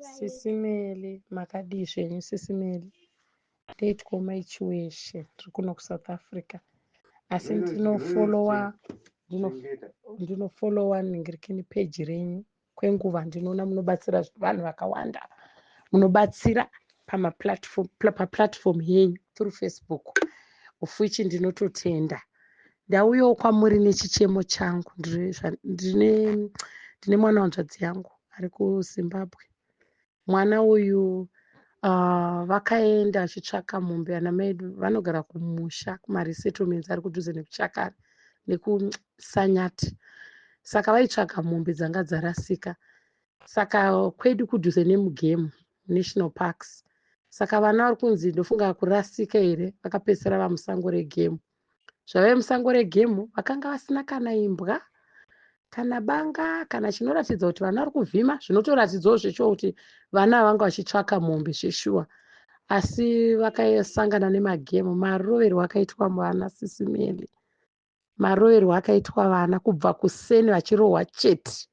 Sisi Melly, makadii zvenyu Sisi Melly? Ndeitwa Mai Chiweshe, ndiri kuno kuSouth Africa. Asi ndinofollowa ndinofollowa ningirikini page renyu kwenguva, ndinoona munobatsira vanhu vakawanda. Munobatsira pamaplatform paplatform yenyu through Facebook. Of which ndinototenda. Ndauyawo kwamuri nechichemo changu. Ndine ndine mwana wanzvadzi yangu ari kuZimbabwe. Mwana uyu vakaenda vachitsvaka mombe. Ana mai vanogara kumusha kumaresettlements ari kudhuze nekuChakari nekuSanyati. Saka vaitsvaga mombe dzanga dzarasika. Saka kwedu kudhuze nemuGemu National Parks. Saka vana vari kunzi, ndofunga kurasika here, vakapedzisira vamusango regemu. Zvavaive musango regemu, vakanga vasina kana imbwa, kana banga, kana chinoratidza kuti vana vari kuvhima. Zvinotoratidzawo zveshuwa kuti vana vanga vachitsvaka mombe zveshuwa, asi vakasangana nemagemu. Maroverwo akaitwa vana, Sisi Melly, maroverwo akaitwa vana kubva kuseni vachirohwa chete.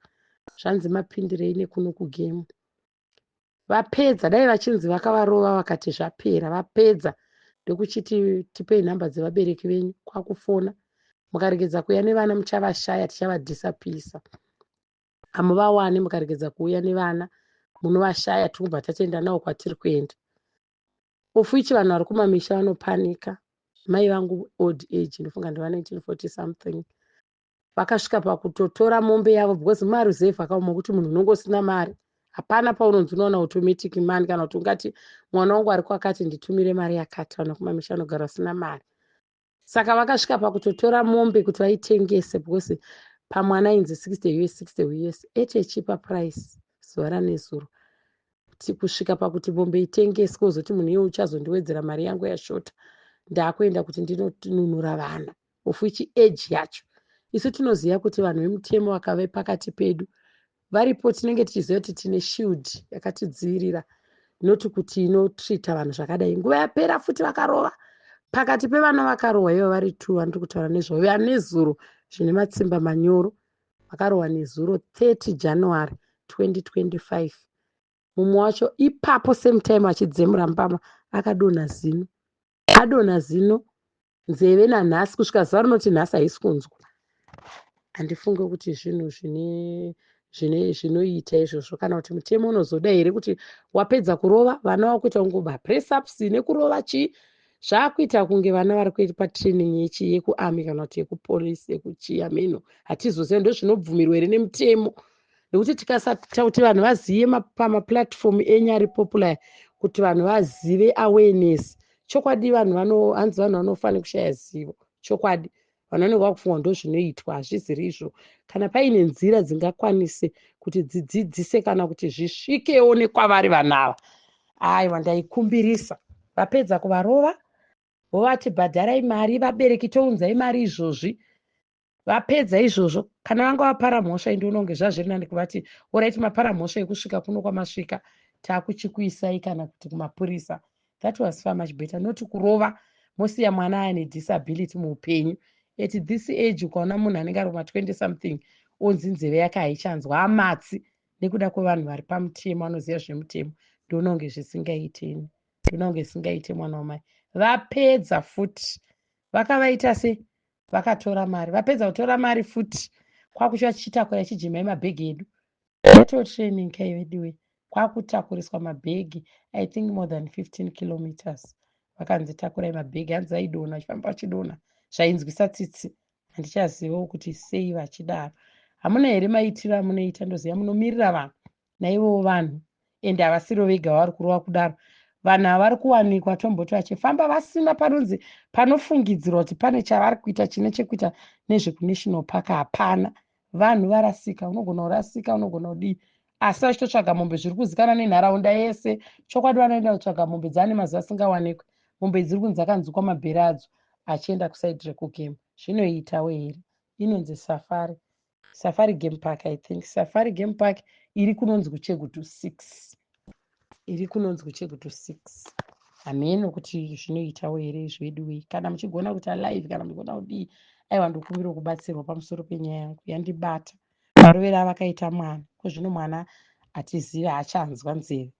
Zvanzi mapindirei nekuno kugemu? Vapedza, dai vachinzi vakavarova vakati zvapera. Vapedza ndokuchiti, "Tipei nhamba dzevabereki venyu." Kwakufona, "Mukaregedza kuuya nevana muchavashaya, tichavadisapisa, hamuvawani. Mukaregedza kuuya nevana munovashaya, tinobva tatoenda navo kwatiri kuenda." Of which vanhu vari kumamisha vanopanika. Mai vangu, old age, ndofunga ndeva 1940 something, vakasvika pakutotora mombe yavo because mumaruzevha akaoma kuti munhu unonge usina mari. Hapana paunonzi unoona automatic money, kana kuti ungati mwana wangu ari kwakati, nditumire mari yakati. Vanhu kumamisha vanogara vasina mari. Saka vakasvika pakutotora mombe kuti vaitengese because pamwana ainzi 60 US, 60 US at a cheaper price zuva ranezuro, kusvika pakuti mombe itengeswe, uzoti munhu iye uchazondiwedzera mari yangu yashota, ndaakuenda kuti ndinonunura vana. Of which age yacho isu tinoziva kuti vanhu vemutemo vakave pakati pedu varipo, tinenge tichiziva kuti tine shield yakatidzivirira, noti kuti inotreata vanhu zvakadai. Nguva yapera futi vakarova. Pakati pevana vakarohwa ivo vari two vandiri kutaura nezvavo vanezuro, zvine matsimba manyoro, vakarohwa nezuro 30 January 2025. Mumwe wacho ipapo same time achidzemura mbama akadonha zino, adonha zino, nzeve nanhasi kusvika zuva rinoti nhasi haisi kunzwa. Handifunge kuti zvinhu zvine zvine zvinoita izvozvo, kana kuti mutemo unozoda here kuti wapedza kurova vana vakuita kungoba press ups nekurova chii? Zvaakuita kunge vana vari kuita patraining yechi yekuarmy kana kuti yekupolisi, yekuchiya meno, hatizoziva ndo zvinobvumirwa here nemutemo. Nekuti tikasata kuti vanhu vazive pamaplatform enyu ari popular, kuti vanhu vazive awareness, chokwadi vanhu vano, hanzi vanhu vanofa nekushaya zivo. Chokwadi vanhu vanenge vakufunga ndo zvinoitwa, hazviziri izvo. Kana paine nzira dzingakwanise kuti dzidzidzise kana kuti zvisvikewo nekwavari vanhu ava, aiwa, ndaikumbirisa. Vapedza kuvarova, vovati, "Bhadharai mari vabereki, tounzai mari izvozvi." Vapedza izvozvo, kana vanga vapara mhosva, indiona kunge zvazviri nani kuvati, "Alright, mapara mhosva yekusvika kuno kwamasvika, taakuchikuisai kana kuti kumapurisa." That was far much better, noti kurova mosiya mwana aine disability muupenyu. At this age, ukaona munhu anenge ari kuma20 something onzi nzeve yake haichanzwa, amatsi, nekuda kwevanhu vari pamutemo vanoziva zvemutemo, ndoona kunge zvisingaiteni, ndoona kunge zvisingaite, mwana wamai. Vapedza futi vakavaita se vakatora mari. Vapedza kutora mari futi, kwakuchiva chichitakura chijimai mabhegi edu. Yato training kaivediwe, kwakutakuriswa mabhegi, I think more than 15 kilometers. Vakanzi, "Takurai mabhegi." Hanzi vaidonha, vachifamba vachidonha, zvainzwisa tsitsi. Handichazivawo kuti sei vachidaro. Hamuna here maitiro amunoita? Ndoziva munomirira vanhu, naivowo vanhu, ende havasiro vega vari kurova kudaro. Vanhu ava vari kuwanikwa tomboti vachifamba vasina panonzi panofungidzirwa kuti pane chavari kuita chine chekuita nezvekunational park. Hapana. Vanhu varasika, unogona kurasika, unogona kudii, asi vachitotsvaga mombe zviri kuzikanwa nenharaunda yese. Chokwadi vanoenda kutsvaga mombe dzaane mazuva asingawanikwi. Mombe dziri kunzi dzakanzwikwa mabheri adzo achienda kuside rekugame. Zvinoitawo here? Inonzi Safari Game Park, I think Safari Game Park iri kunonzi kuChegutu 6, iri kunonzi kuChegutu 6. Hameno kuti zvinoitawo here izvo. Kana muchigona kuita live, kana muchigona kudii, aiwa, ndokumbira kubatsirwa pamusoro penyaya yangu yandibata, marovero avakaita mwana. Kozvino mwana Hatizivi, haachanzwa nzeve.